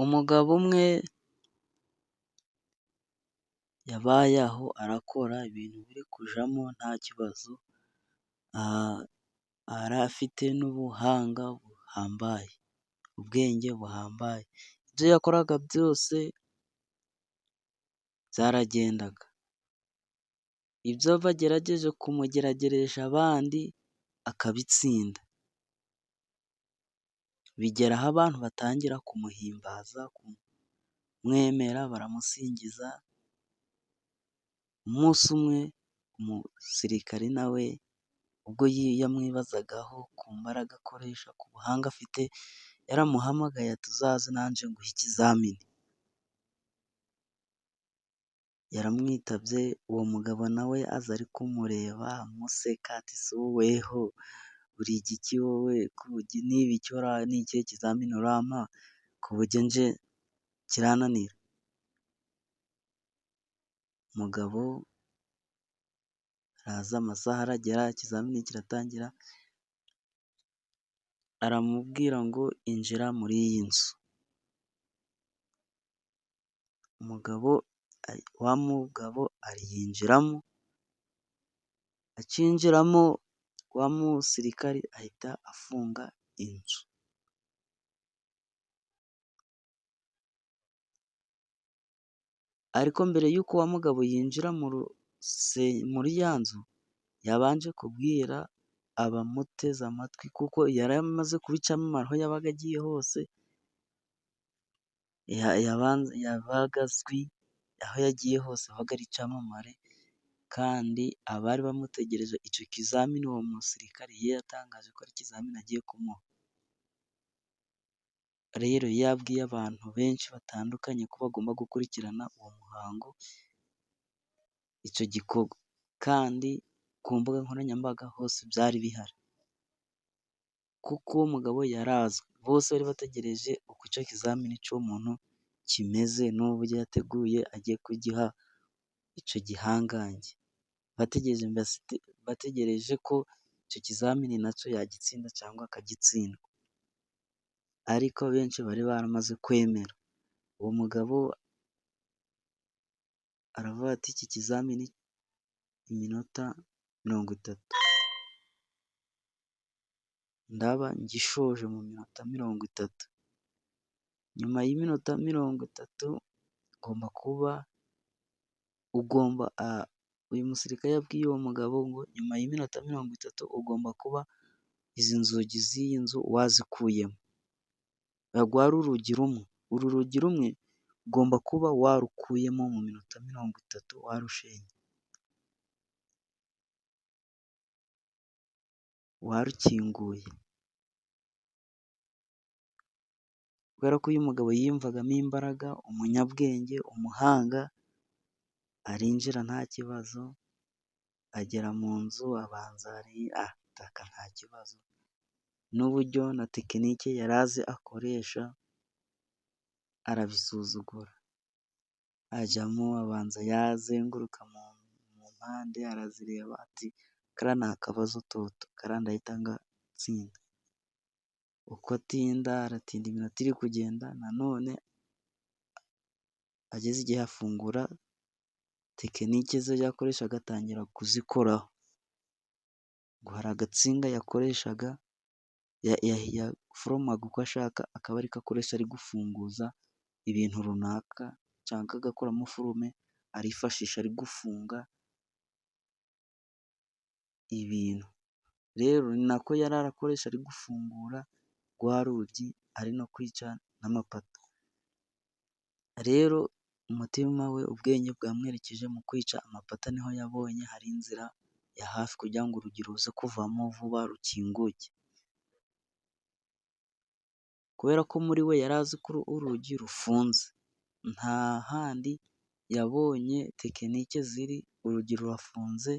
Umugabo umwe yabaye aho arakora ibintu biri kujyamo nta kibazo, yari afite n'ubuhanga buhambaye, ubwenge buhambaye, ibyo yakoraga byose byaragendaga, ibyo bagerageje kumugerageresha abandi akabitsinda, bigera aho abantu batangira kumuhimbaza, kumwemera baramusingiza. Umunsi umwe umusirikare nawe ubwo yamwibazagaho ku mbaraga akoresha, ku buhanga afite, yaramuhamagaye ati uzaze nanjye nguhe ikizamini. Yaramwitabye uwo mugabo nawe aza ari kumureba amuseka ati ese ubu weho uri igiki wowe, ni ikihe kizamini urampa ku buryo njye kirananira? Umugabo araza amasaha aragera ikizamini kiratangira, aramubwira ngo injira muri iyi nzu. Umugabo wa mugabo ayinjiramo, akinjiramo wa musirikari ahita afunga inzu. Ariko mbere y'uko wa mugabo yinjira muri ya nzu, yabanje kubwira abamuteze amatwi, kuko yari amaze kuba icyamamare aho yabaga agiye hose, yabaga azwi aho yagiye hose yabaga ari icyamamare, kandi abari bamutegereje icyo kizamini uwo musirikare yari yatangaje ko ari ikizamini agiye kumuha. Rero yabwiye abantu benshi batandukanye ko bagomba gukurikirana uwo muhango, icyo gikorwa, kandi ku mbuga nkoranyambaga hose byari bihari, kuko uwo mugabo yari azwi, bose bari bategereje uko icyo kizamini cy'uwo muntu kimeze, n'uburyo yateguye agiye kugiha icyo gihangange. Bategereje ko icyo kizamini na cyo yagitsinda cyangwa akagitsindwa, ariko benshi bari baramaze kwemera. Uwo mugabo aravuga ati iki kizamini iminota 30, ndaba ngishoje mu minota 30. Nyuma y'iminota 30 ngomba kuba ugomba, uyu musirikare yabwiye uwo mugabo ngo nyuma y'iminota 30 ugomba kuba izi nzugi z'iyi nzu wazikuyemo. Rwari urugi rumwe, uru rugi rumwe ugomba kuba warukuyemo mu minota 30 warushenye, warukinguye. Kubera ko uyu mugabo yiyumvagamo imbaraga, umunyabwenge, umuhanga, arinjira nta kibazo, agera mu nzu abanza arataka nta kibazo, n'uburyo na tekinike yari azi akoresha arabisuzugura, ajyamo abanza yazenguruka mu mpande arazireba, ati kariya ni akabazo toto, kariya ndahita ngatsinda. Uko atinda aratinda iminota iri kugenda, nanone ageze igihe afungura tekinike ze yakoreshaga atangira kuzikoraho. Ngo hari agatsinga yakoreshaga yaforomaga uko ashaka, akaba ariko akoresha ari gufunguza ibintu runaka, cyangwa agakuramo forume arifashisha ari gufunga ibintu. Rero ni nako yari arakoresha ari gufungura rwa rugi, ari no kwica n'amapata. Rero umutima we, ubwenge bwamwerekeje mu kwica amapata, niho yabonye hari inzira ya hafi kugira ngo urugi ruze kuvamo vuba rukinguke. Kubera ko muri we yari azi ko urugi rufunze, nta handi yabonye tekinike ziri, urugi rurafunze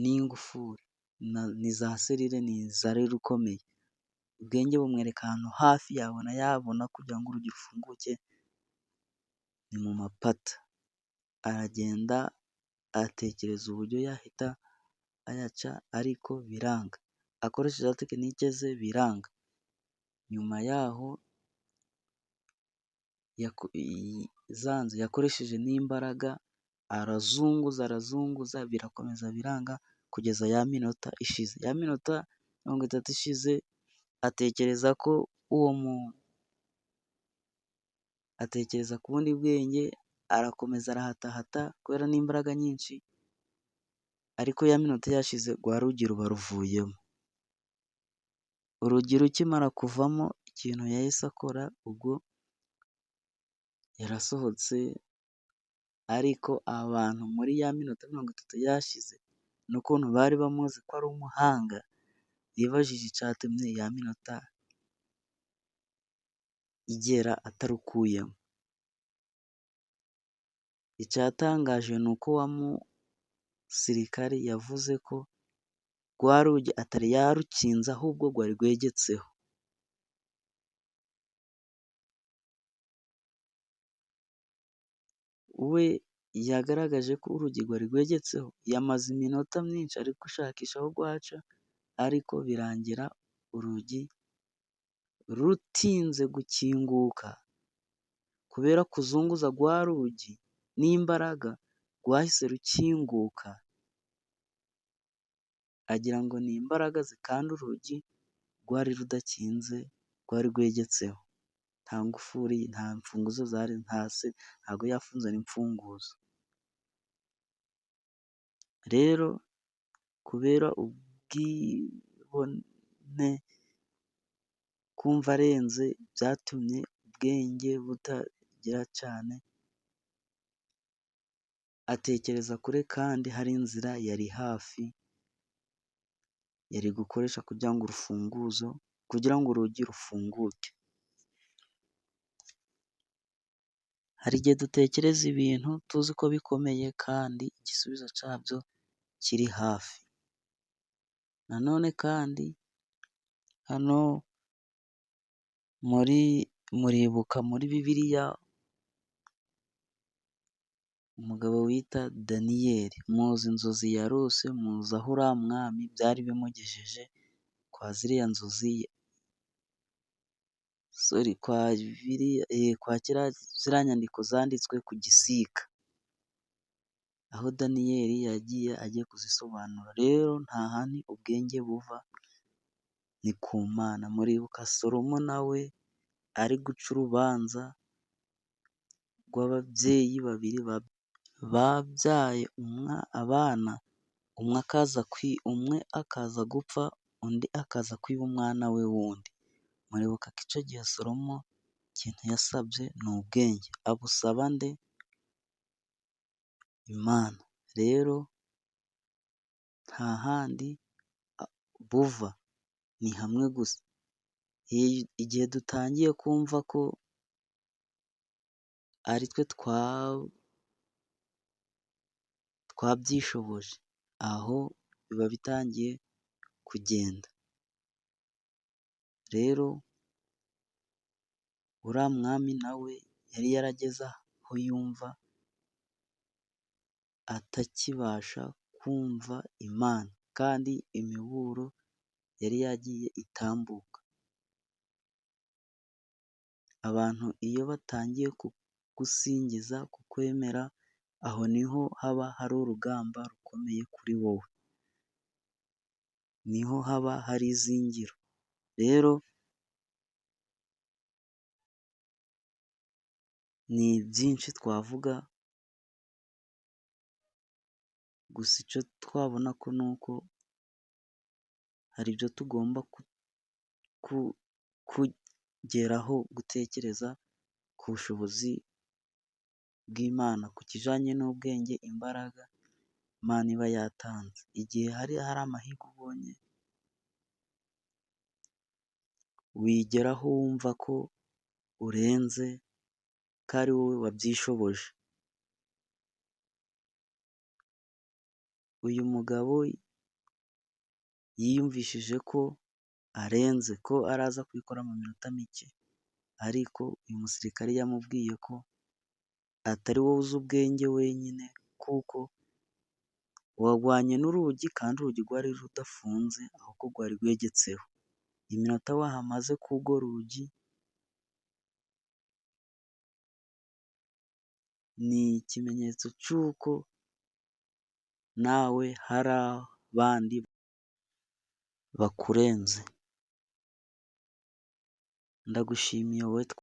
n'ingufuri, ni za serire ni zari rukomeye. Ubwenge bumwereka ahantu hafi yabona kugira ngo urugi rufunguke ni mu mapata. Aragenda atekereza uburyo yahita ayaca ariko biranga, akoresheje za tekinike ze biranga. Nyuma yaho Za nzu yakoresheje n'imbaraga arazunguza arazunguza birakomeza biranga kugeza ya minota ishize. Ya minota 30 ishize atekereza ko uwo muntu, atekereza ku bundi bwenge arakomeza arahatahata kubera n'imbaraga nyinshi, ariko ya minota yashize rwa rugi ruba ruvuyemo. Urugi rukimara kuvamo ikintu yahise akora ubwo yarasohotse, ariko abantu muri ya minota 30 yashize n'ukuntu bari bamuzi ko ari umuhanga, bibajije icyatumye ya minota igera atarukuyemo. Icyatangaje ni uko wa musirikari yavuze ko rwa rugi atari yarukinze ahubwo rwari rwegetseho. We yagaragaje ko urugi rwari rwegetseho, yamaze iminota myinshi ari gushakisha aho rwaca, ariko birangira urugi rutinze gukinguka kubera kuzunguza rwa rugi n'imbaraga rwahise rukinguka, agira ngo ni imbaraga ze kandi urugi rwari rudakinze rwari rwegetseho, nta ngufuri nta mfunguzo zari hasi ntabwo yari yafunze n'imfunguzo. Rero kubera ubwibone kumva arenze byatumye ubwenge butagira cyane, atekereza kure kandi hari inzira yari hafi yari gukoresha kugira ngo urufunguzo kugira ngo urugi rufunguke. Hari igihe dutekereza ibintu tuzi ko bikomeye kandi igisubizo cyabyo kiri hafi. Nanone kandi hano muribuka muri Bibiliya umugabo wita Daniyeli, muzi inzozi yarose, muzi aho uriya mwami byari bimugejeje kwa ziriya nzozi, sori kwa ziriya nyandiko zanditswe ku gisika, aho Daniyeli yagiye agiye kuzisobanura. Rero nta handi ubwenge buva ni ku Mana. Muribuka Solomo nawe ari guca urubanza rw'ababyeyi babiri babyaye abana, umwe akaza gupfa undi akaza kwiba umwana we wundi. Muribuka ko icyo gihe Solomo ikintu yasabye ni ubwenge, abusaba nde? Imana. Rero nta handi buva ni hamwe gusa. Igihe dutangiye kumva ko ari twe twabyishoboje, aho biba bitangiye kugenda. Rero uriya mwami nawe yari yarageze aho yumva atakibasha kumva Imana, kandi imiburo yari yagiye itambuka. Abantu iyo batangiye kugusingiza, kukwemera, aho niho haba hari urugamba rukomeye kuri wowe, niho haba hari izingiro. Rero ni byinshi twavuga, gusa icyo twabona ko ni uko hari ibyo tugomba kugeraho, gutekereza ku bushobozi bw'Imana ku kijyanye n'ubwenge, imbaraga Imana iba yatanze. Igihe hari amahirwe ubonye, wigeraho wumva ko urenze, ko ari wowe wabyishoboje. Uyu mugabo yiyumvishije ko arenze, ko araza kubikora mu minota mike, ariko uyu musirikare yamubwiye ko atari wowe uzi ubwenge wenyine, kuko warwanye n'urugi kandi urugi rwari rudafunze, ahubwo rwari rwegetseho. Iminota wahamaze kuri urwo rugi. Ni ikimenyetso cy'uko nawe hari abandi bakurenze. Ndagushimiye wowe.